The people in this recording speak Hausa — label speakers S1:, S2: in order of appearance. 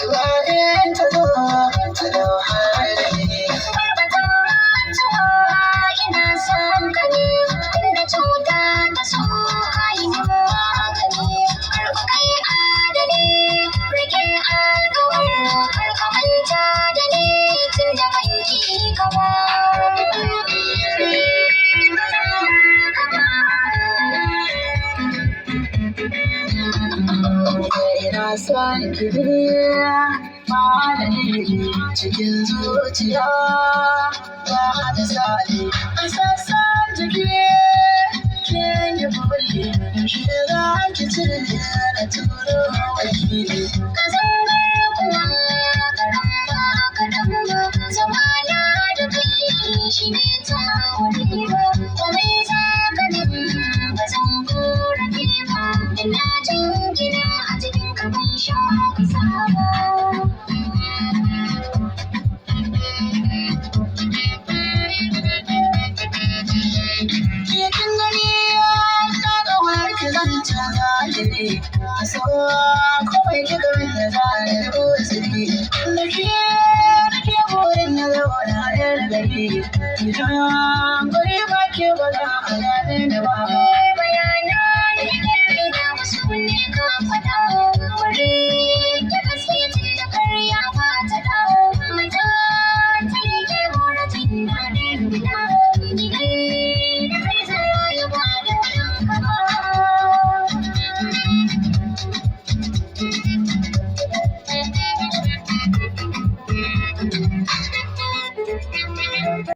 S1: Mutuwa in ta zo ta dau harami.
S2: Tabbatar cewa ina son ka ne, tunda cuta ta so ka yi min magani. Karɓi kai adali, rike alkawar, kar ka manta da ni tunda ban ki ka ba. Ba zan bar ka ba.
S1: Ina son ki ba dalili cikin zuciya ba misali. A sassan jiki kin yi kulli, yaushe za ki cire na turo wakili.
S2: Ka zangar kuwa kaɗan ba kaɗan ba, zamana da kai shi ne tawari ba, komai za ka min ba zan korafi ba, da na jingina a cikin ka ban sha kusa ba.
S1: Ke kin gani na ga ki zan canza jini. So komai kika min da zane uzuri. Da ke nake burin na zauna yar gari. Idan gari ba ke ba za a gane ni ba.